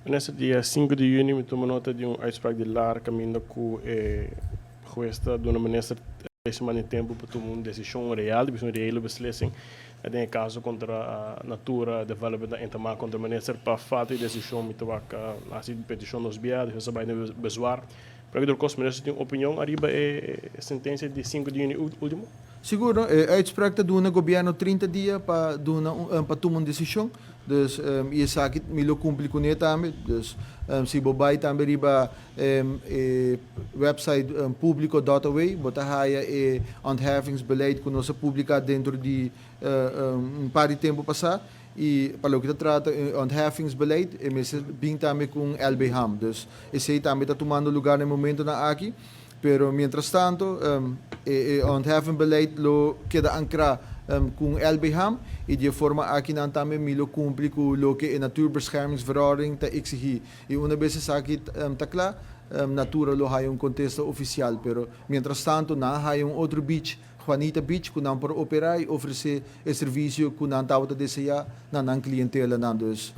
Minister, dia 5 di yüni mi tuma nota di un uitspraak di LAR kaminda ku e hues ta duna minister 3 siman di tempu pa tuma un desishon real, di un reële beslissing den e kaso kontra Natura Development a entamá kontra minister pa falta di desishon. Mi ta wak hasi petishon dos bia, despues a bai na bezwaar. Pero ki kos, minister tin opinion ariba e sentensia di 5 di yüni último? Sigur, no? E uitspraak ta duna gobièrnu 30 dia pa tuma un desishon. Dus i esaki mi lo kumpli kuné tambe. Dus si bo bai tambe riba e website publico.aw, bo ta haya e ontheffingsbeleid ku nos a publiká dentro di un par di tempu pasá. I pa loke ta trata e ontheffingsbeleid, e mester bin tambe ku un LBHAM. Dus esei tambe ta tumando lugá na e momentonan aki. Pero mientras tanto, e ontheffingbeleid lo keda ankrá ku un LBHAM i di e forma aki nan tambe mi lo kumpli ku loke e Natuurbeschermingsverordening ta eksigí. I una bes esaki ta kla, Natura lo haya un kontesta ofisial. Pero mientras tanto nan haya un otro beach, Juanita Beach, ku nan por operá i ofresé e servisio ku nan tabata deseá na nan klientelanan. Dus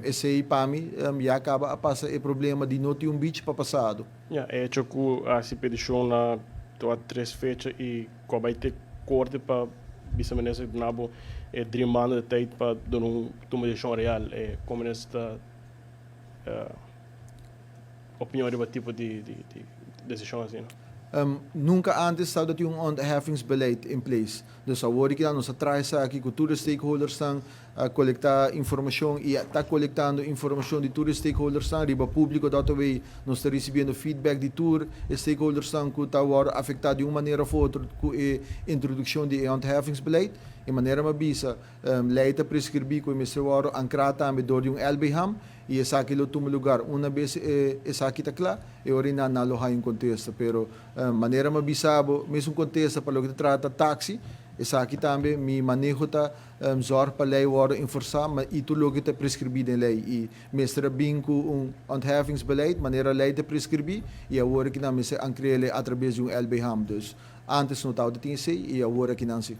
esei pa mi ya kaba a pasa e problema di no tin un beach pa pasado. Ja, e hecho ku hasi petishon na toa tres fecha i ku a bai te korte pa bisa minister duna bo e 3 maanden de tijd pa duna un tuma desishon real. E kon minister ta opinion riba tipo di desishon asina? Nunka antes tabatin un ontheffingsbeleid in place. Dus awor ku nos a traha esaki ku tur e stakeholdersnan, a kolektá informashon i ta kolektando informashon di tur e stakeholdersnan riba publico.aw. Nos ta risibiendo feedback di tur e stakeholdersnan ku ta wòrdu afektá di un manera òf otro ku e introdukshon di e ontheffingsbeleid. E manera mi a bisa, lei ta preskribí ku e mester wòrdu ankrá tambe dor di un LBHAM i esaki lo tuma lugá una bes esaki ta kla, e ora nan lo haya un kontesta. Pero manera mi a bisa bo, mesun kontesta pa loke ta trata taxi, esaki tambe mi maneho ta zorg pa lei wòrdu enforsá i tur loke ta preskribí den lei. I mester a bin ku un ontheffingsbeleid manera lei ta preskribí i awor ku nan mester ankr'é atraves di un LBHAM. Dus antes no tabata tin esei i awor aki nan si.